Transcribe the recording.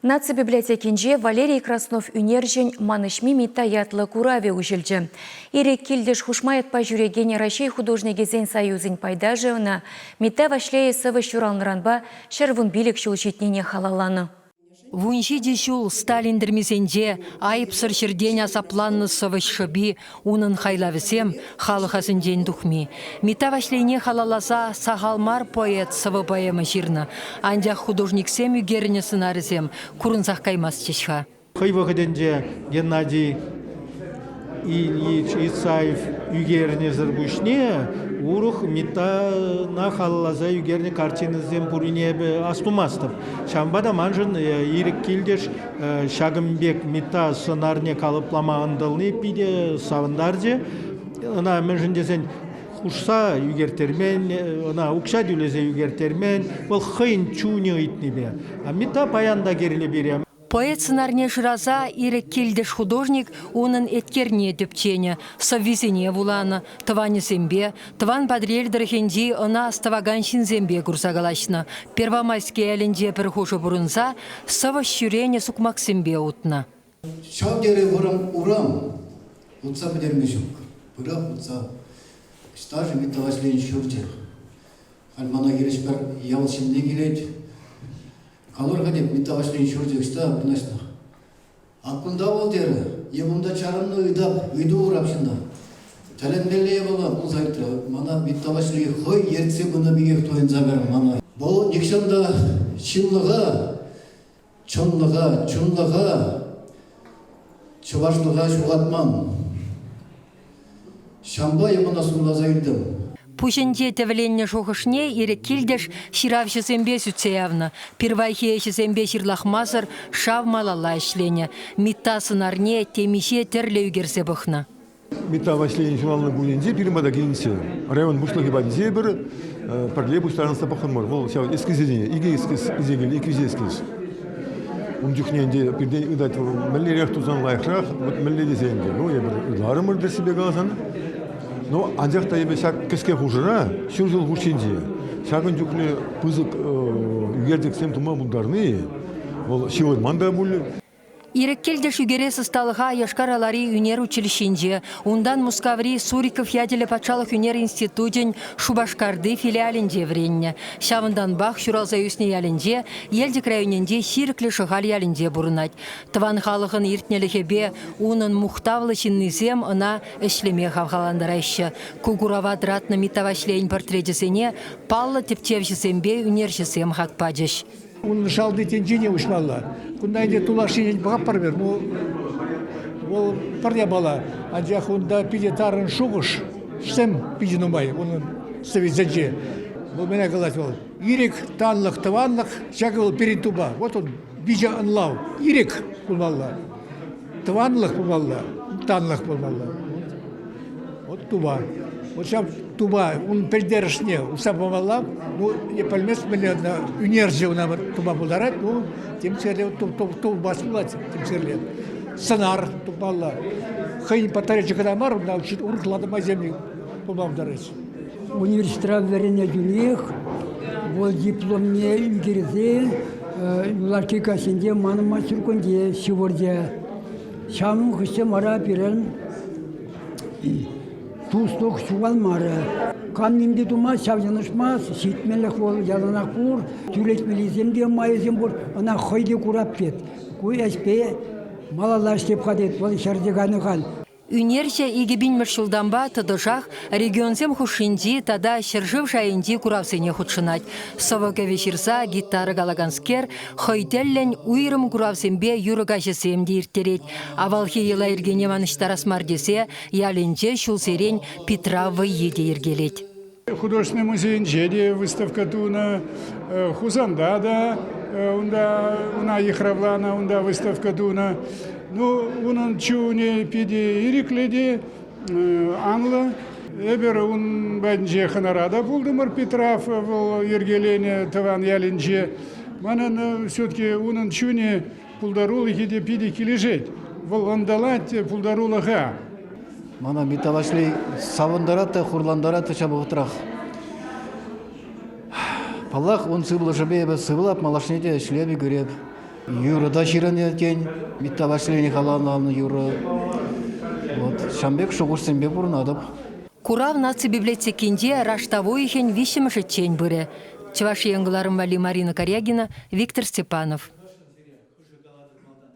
Наци библиотекинче Валерий Краснов ӳнерҫӗн «Манӑҫми Митта» ятлӑ куравӗ уҫӑлчӗ. Ирӗк Килтӗш хушма ятпа ҫӳрекен Раҫҫей художникӗсен союзӗн пайташӗ ӑна Митта Ваҫлейӗ сӑвӑҫ ҫуралнӑранпа 115 ҫул ҫитнине халалланӑ. 17 ҫул Сталин тӗрмисенче айӑпсӑр ҫӗртен асапланнӑ сӑвӑҫ шӑпи, унӑн хайлавӗсем халӑх асӗнчен тухми. Митта Ваҫлейне халалласа сахал мар поэт сӑвӑ-поэма ҫырнӑ, анчах художниксем ӳкернӗ сӑнарӗсем курӑнсах каймастчӗҫ-ха. Хӑй вӑхӑтӗнче Геннадий Ильич Исаев ӳкернӗсӗр пуҫне урӑх Миттана халалласа ӳкернӗ картинӑсем пуррине эпӗ астумастӑп. Ҫавӑнпа та маншӑн Ирӗк Килтӗш ҫакӑн пек Митта сӑнарне калӑплама ӑнтӑлни питӗ савӑнтарчӗ. Ӑна мӗншӗн тесен хушса ӳкерттермен, ӑна укҫа тӳлесе ӳкерттермен, вӑл хӑйӗн чунӗ ыйтнипе. А Митта паян та кирлӗ пире. Поэт сӑнарне шыраса Ирӗк Килтӗш художник унӑн еткерне тӗпченӗ, сӑввисене вуланӑ, тӑванӗсемпе, тӑван Патӑрьел тӑрӑхӗнчи ӑна астӑвакан ҫынсемпе курса калаҫнӑ, Первомайски ялӗнче пӗр хушӑ пурӑнса сӑвӑҫ ҫӳренӗ сукмаксемпе утнӑ. Ҫав тери вӑрӑм урам утса пӗтерме ҫук. Пырах утса. Ӑҫта-ши Митта Ваҫлейӗн ҫурчӗ? Халь мана хирӗҫ пӗр ял ҫынни килет. Калӑр-ха тет, Митта Ваҫлейӗн ҫурчӗ ӑҫта вырнаҫнӑ? Ак кунта вӑл терӗ. Е кунта чарӑннӑ ыйтап, ыйту урап ҫынна. Тӗлӗнмелле япала пулса иртрӗ. Мана Митта Ваҫлей хӑй ертсе пынӑ пекех туйӑнса кайрӗ мана. Вӑл нихҫан та ҫынлӑха, чӑнлӑха, чунлӑха, чӑвашлӑха ҫухатман. Ҫавӑнпа эп ӑна суйласа илтӗм. Пуҫӗнче тӗвӗленнӗ шухӑшне Ирӗк Килтӗш ҫыравҫӑсемпе сӳтсе явнӑ, пирвайхи ӗҫӗсемпе ҫырлахмасӑр шав малалла ӗҫленӗ, Митта сӑнарне темиҫе тӗрлӗ ӳкерсе пӑхнӑ. Митта Ваҫлейӗн ҫуралнӑ кунӗнче пирӗн пата килнӗччӗ. Район пуҫлӑхӗ патӗнче эпир пӗрле пуҫтарӑнса пӑхрӑмӑр. Вӑл ҫав эскизсене, икӗ эскиз илсе килнӗ, икӗ эскиз. Ун чухне ӗнтӗ пиртен ыйтать вӑл, мӗнлерех тусан лайӑхрах, вот мӗнле тесе ӗнтӗ. Ну, эпир ытларӑмӑр тӗссипе каласан. Но анчах та эпӗ ҫак кӗске хушӑра, ҫур ҫул хушшинче, ҫакӑн чухлӗ пысӑк ӳкерчӗксем тума пултарни, вӑл ҫывӑрман та пуль. Ирӗк Килтӗш ӳкерес ӑсталӑха Йошкар-Олари ӳнер училищинче, унтан Мускаври Суриков ячӗллӗ патшалӑх ӳнер институчӗн Шупашкарти филиалӗнче вӗреннӗ. Ҫавӑнтанпах ҫуралса ӳснӗ ялӗнче, Елчӗк районӗнчи Ҫирӗклӗ Шӑхаль ялӗнче пурӑнать. Тӑван халӑхӑн иртнӗлӗхӗпе унӑн мухтавлӑ ҫыннисем ӑна ӗҫлеме хавхалантараҫҫӗ. Ку курава тӑратнӑ Митта Ваҫлейӗн портречӗсене паллӑ тӗпчевҫӗсемпе ӳнерҫӗсем хак пачӗҫ. Унӑн шалти тӗнчине уҫмалла. Кунта ӗнтӗ тулаш енчен пӑхатпӑр пек, ну, вӑл пӗр япала, анчах унта питӗ тарӑн шухӑш, сӗм питӗ нумай унӑн сӑввисенче. Вӑл мӗне калать вӑл? Ирӗк, танлӑх, тӑванлӑх, ҫакӑ вӑл пирӗн тупа. Вот он, виҫӗ ӑнлав. Ирӗк пулмалла, тӑванлӑх пулмалла, танлӑх пулмалла. Вот тупа. Вот ҫав тупа ун пӗлтерӗшне уҫса памалла. Ну, не пӗлмест мӗнле ӳнерҫӗ ӑна тума пултарать. Ну, темскерле тупас пулать, темскерле. Сӑнар тупмалла. Хӑйӗн портречӗ кӑна мар, унта урӑхла та майсем пулма пултарать. Университетра вӗреннӗ чухнех вӑл дипломне ӳкерсе юлашки каҫсенче манӑн мастер-кунте ҫывӑрчӗ. Ҫавӑн хыҫҫӑн вара пирӗн туслӑх ҫухалмарӗ. Кам ним те тумасть, ҫав йӑнӑшмасть, ҫитмеллӗх вӑл яланах пур, тӳрлетмеллисем те майӗсем пур, ӑна хӑй те курап тет. Ку ӗҫпе малалла ӗҫлеп-ха тет, вӑл хӗрсе кайнӑ халь. Ӳнерҫӗ 2000-мӗш ҫултанпа тӑтӑшах регионсем хушшинчи тата ҫӗршыв шайӗнчи куравсене хутшӑнать. Сӑвӑ-кӗвӗ ҫырса гитара калаканскер хӑй тӗллӗн уйрӑм куравсемпе юрӑ каҫӗсем те ирттерет. Авалхи йӑла-йӗркене манӑҫтарас мар тесе ялӗнче ҫулсерен Питрав вӑййи те йӗркелет. Художественный музейӗнче те выставка тунӑ, Хусанта та унта ӑна йыхравланӑ, унта выставка тунӑ. Ну, унӑн чунӗ питӗ ирӗклӗ те анлӑ. Эпир ун патӗнче хӑнара та пултӑмӑр Петров вӑл йӗркеленӗ тӑван ялӗнче. Манӑн все-таки унӑн чунӗ пултарулӑхӗ те питӗ килӗшет. Вӑл ӑнтӑлать пултарулӑха. Мана Митта Ваҫлей савӑнтарать та хурлантарать та ҫав вӑхӑтрах. Паллах, ун сывлӑшӗпе эпӗ сывлап, малашне те ӗҫлеп, ӳкереп. Юрӑ та ҫырӑнӗ, тен, Митта Ваҫлейне халалланӑ юрӑ. Вот, ҫавӑн пек шухӑшсемпе пурӑнатӑп. Курав наци библиотекинче раштав уйӑхӗн виҫҫӗмӗшӗччен пырӗ. Чӑваш Ен кӑларӑм валли Марина Карягина, Виктор Степанов.